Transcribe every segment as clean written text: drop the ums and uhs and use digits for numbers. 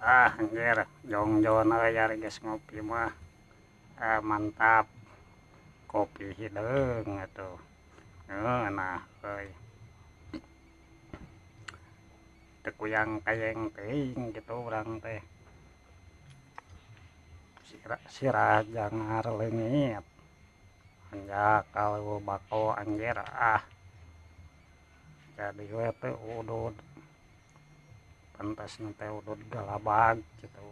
Ah anjir, jongjon euy ari geus ngopi mah. Ah, mantap. Kopi hideung atuh. Nah euy. Teu kuyang kayeng teuing kitu urang teh. Sirah jangar leungit. Anjak kalau bako anjir ah. Jadi we teu udud. Pantasna teh udud galabag gitu.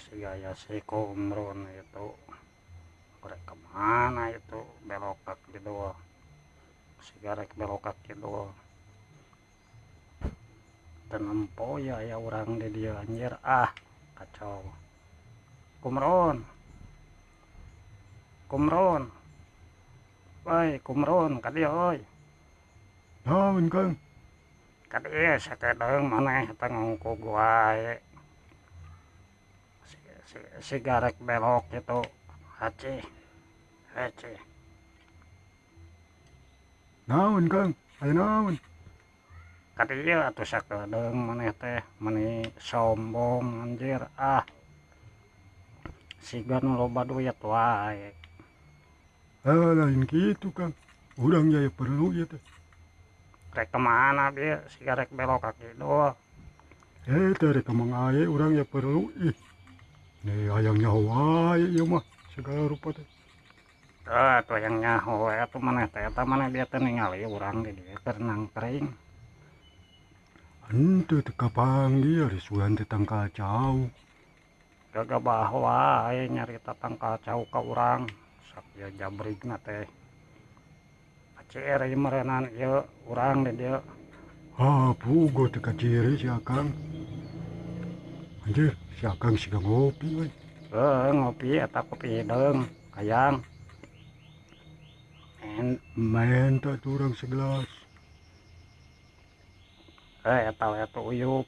Si gaya si Kumrun itu. Rek kemana itu belok ke kidul. Si garek belok ke kidul. Teu nempo ya ya urang di dieu anjir ah, kacau. Kumrun. Kumrun. Woi, Kumrun ka dieu euy. Naon, Kang? Ka dieu sakedeung maneh eta ngungkug wae. Si garek belok gitu. Aceh. Aceh. Naon, Kang? Aya naon? Ka dieu atuh sakedeung maneh teh meuni sombong anjir ah. Siga nu loba duit wae. Ah, lain kitu, Kang. Urang aya perlu ieu teh. Rek kemana bieu si garek belok ka kidul? Teh rek ka Mang Aye urang ya perlu ih. Nih hayang nyaho wae ieu mah segala rupa teh. Ah, atuh hayang nyaho we atuh maneh teh eta maneh bieu teh ningali urang di dieu keur nangkring. Henteu teu kapanggih ari sugan teh tangkal cau. Gagabah wae nyarita tangkal cau ka urang. Sakieu jabrigna teh. Acir ieu meureunan ieu urang di dieu. Ah, puguh teu kaciri si Akang. Anjir, si Akang siga ngopi euy. Heuh, ngopi eta kopi hideung hayang. En menta tuh urang segelas. Eta we atuh uyup.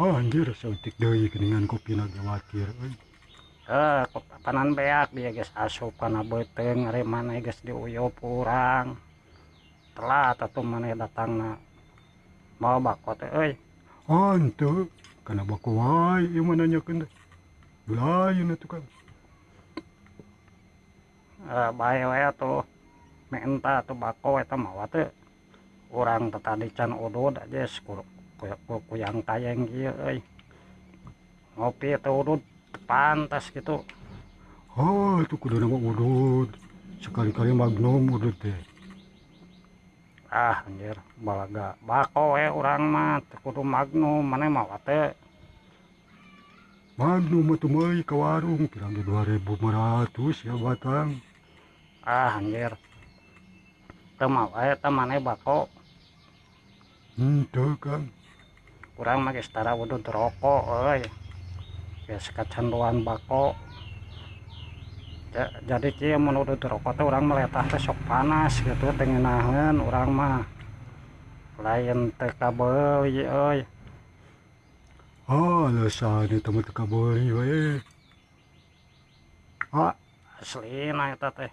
Ah, anjir, saeutik deui geuningan kopina ge watir euy. Panan beak dia geus asup kana beuteung ari maneh geus diuyup urang. Telat atuh maneh datangna. Mawa bako teh euy. Ah, henteu, kana bako wae ieu mah nanyakeun teh. Lain atuh, Kang. Bae we atuh. Menta atuh bako eta mawa teu. Urang teh tadi can udud aja kuyang kayeng kieu euy. Ngopi teh udud pantas gitu. Oh, itu kudu nama udud. Sekali-kali Magnum udud teh. Ah, anjir, balaga. Bako we urang mah teu kudu Magnum, maneh mawa teh. Magnum mah teu meuli ka warung, pirang ge 2.500 ya batang. Ah, anjir. Teu mawa eta maneh bako. Henteu, Kang. Urang mah geus tara udud rokok euy. Geus kacanduan bako. Jadi kieu mun udud rokok teh urang meletah teh sok panas gitu teu ngeunaheun urang mah. Lain teu kabeuli euy. Ah, alasan eta mah teu kabeuli we. Ah, aslina eta teh.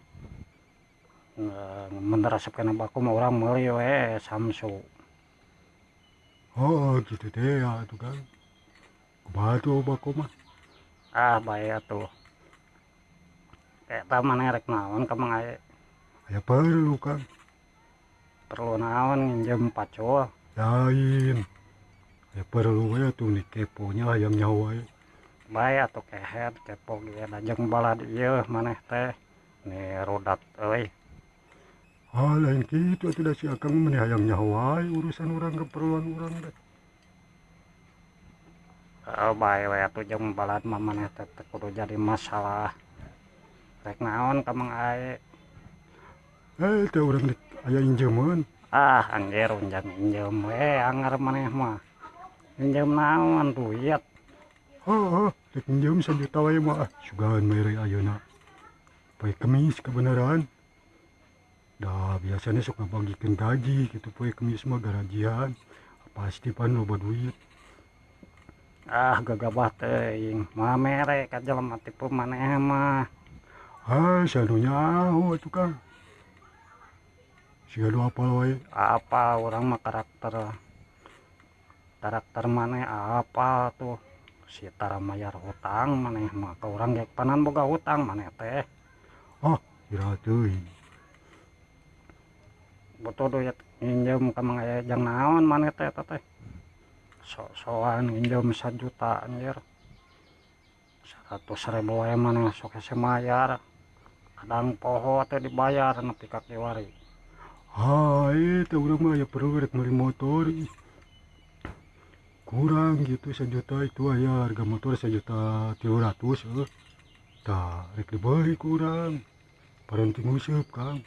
Mun resep kana bako mah urang meuli we Samsu. Oh, gitu teh ya atuh, Kang. Kumaha tuh bako mah? Ah, bae atuh. Eta maneh rek naon ka Mang Aye? Aya perlu, Kang. Perlu naon nginjem pacul? Lain. Aya perlu we atuh ni keponya hayang nyaho wae. Bae atuh kehed kepo ge da jeung balad ieu maneh teh. Ni rudat euy. Ah, lain kitu atuh da si Akang mah hayang nyaho wae urusan urang keperluan urang teh. Heeh, bae we atuh jeung balad mah maneh teh teu kudu jadi masalah. Rek naon ka Mang Aye? Teh urang rek aya injemeun. Ah, anjir unjang injem we angar maneh mah. Injem naon duit? Heeh, rek injem sajuta we mah. Ah, sugan mere ayeuna. Poe Kemis kebenaran. Dah biasanya sok ngabagikeun gaji gitu poe Kemis mah garajian. Pasti pan loba duit. Ah, gagabah teuing. Moal mere ka jelema tipe maneh mah. Ah, sanu nyaho atuh, Kang. Siga nu apal wae. Apa urang mah karakter. Karakter maneh apa tuh si tara mayar hutang maneh mah ka urang ge panan boga hutang maneh teh. Ah, iraha teuing. Butuh duit nginjem ka Mang Aya jang naon maneh teh eta teh. Sok-sokan nginjem 1 juta anjir. 100.000 wae maneh sok hese mayar. Kadang poho teh dibayar nepi ka kiwari. Ah, eta urang mah aya perlu rek meuli motor ih. Kurang gitu 1 juta itu aya harga motor 1.300.000 heuh. Tah rek dibeli ku urang. Paranti nguseup, Kang.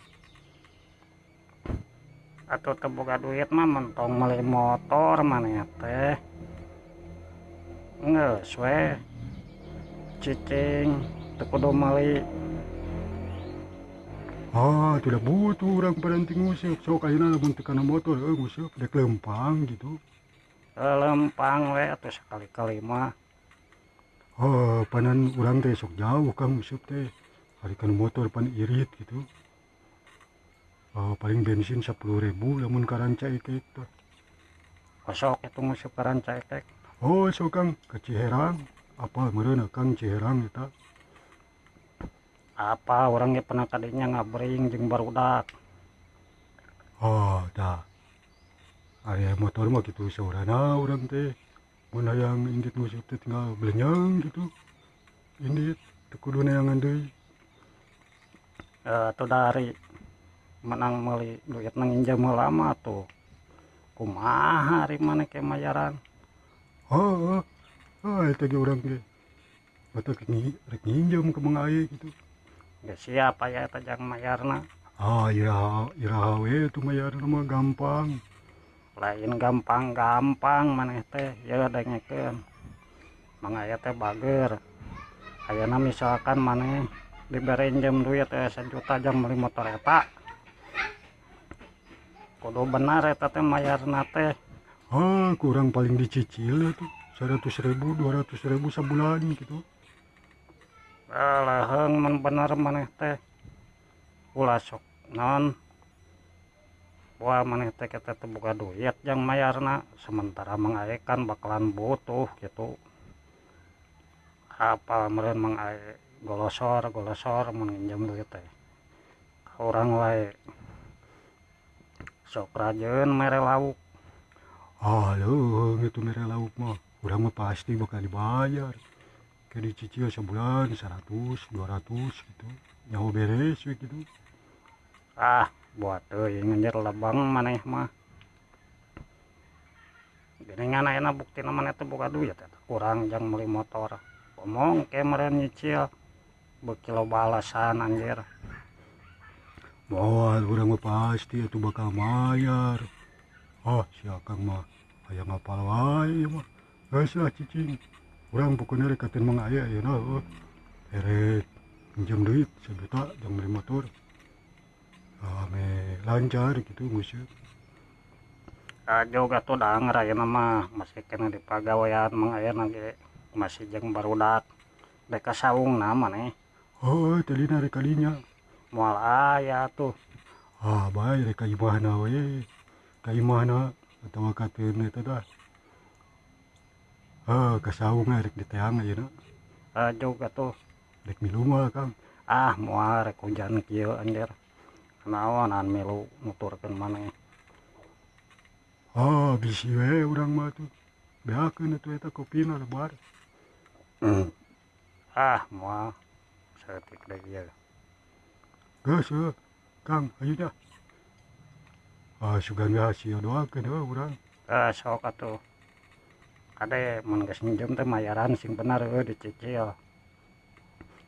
Atuh teu boga duit mah mentong meuli motor maneh teh. Geus we cicing teu kudu meuli. Ah, tidak butuh urang paranti nguseup. Sok ayeuna lamun teu kana motor heuh nguseup rek lempang gitu. Lempang we atuh sakali-kali mah. Oh, panan urang teh sok jauh Kang nguseup teh. Ari kana motor pan irit gitu. Oh, paling bensin 10.000 lamun ka Rancaekek teh. Sok itu nguseup ka Rancaekek. Oh, sok Kang ka Ciherang. Apal meureun Kang Ciherang eta. Apa urang ge pernah kadinya ngabring jeung barudak. Oh, tah. Ari motor mah kitu saurana urang teh. Mun hayang indit nguseup teh tinggal belenyeng gitu. Indit teu kudu neangan deui. Atuh dari menang meuli duitna nginjem heula mah atuh. Kumaha ari maneh ke mayaran? Heeh. Ah, eta ge urang ge. Batak rek nginjem ka Mang Aye gitu. Geus siap aya eta jang mayarna. Ah, iraha iraha we atuh mayarna mah gampang. Lain gampang-gampang maneh teh ieu dengekeun. Mang Aye teh bager. Ayeuna misalkan maneh dibere injem duit 1 juta jang meuli motor eta. Kudu benar eta teh mayarna teh. Ah, kurang paling dicicil atuh 100.000 200.000 sabulan gitu. Leuheung mun bener maneh teh. Ulah sok naon wah maneh teh kita teu boga duit jang mayarna sementara Mang Aye kan bakalan butuh gitu. Apal meureun Mang Aye golosor golosor mun nginjem duit teh. Ka urang wae sok rajeun mere lauk. Ah, leuheung itu mere lauk mah. Urang mah pasti bakal dibayar. Ke dicicil sebulan 100, 200 gitu. Nyaho beres we gitu. Ah, buat teuing anjir lebang maneh mah. Geuningan ayeuna buktina maneh teh boga duit eta kurang jang meuli motor. Omong ke meureun nyicil beuki loba alasan anjir. Moal urang mah pasti atuh bakal mayar. Ah, si Akang mah hayang apal wae mah. Geus lah cicing. Urang pokona rek katen Mang Aye ayeuna heuh. Erek minjem duit 1 juta jang meuli motor. Ah, meh lancar gitu nguseup. Kajog atuh danger ayeuna mah masih keneh dipagawean Mang Aye ge masih jeung barudak. Rek ka saungna maneh. Oh, tadina rek kadinya. Moal aya atuh. Ah, bae rek ka imahna we. Ka imahna atawa ka teu eta tah. Ah, ka saung rek diteang ayeuna. Kajog atuh. Rek milu mah Kang. Ah, moal rek hujan kieu anjir. Naonan milu nuturkeun maneh. Ah, bisi we urang mah atuh. Beakeun atuh eta kopina lebar. Ah, moal saeutik deui ieu. Geus heuh. Kang, hayu nya. Ah, sugan we hasil doakeun heuh urang. Ah, sok atuh. Kade mun geus minjem teh mayaran sing bener heuh dicicil.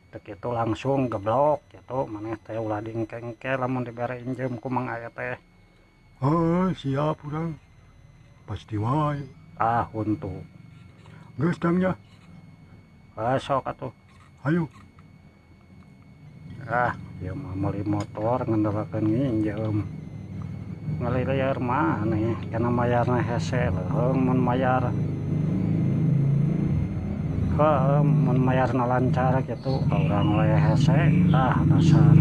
Teu kitu langsung geblok kitu maneh teh ulah dingkengke lamun dibere injem ku Mang Aye teh. Oh, siap urang. Pasti wae. Ah, huntu. Geus Kang nya. Ah, sok atuh. Hayu. Ah, ieu mah meuli motor ngandalkeun nginjem. Ngalilieur maneh kana mayarna hese leuheung mun mayar. Heuh, mun mayarna lancar kitu ka urang we hese. Ah, dasar.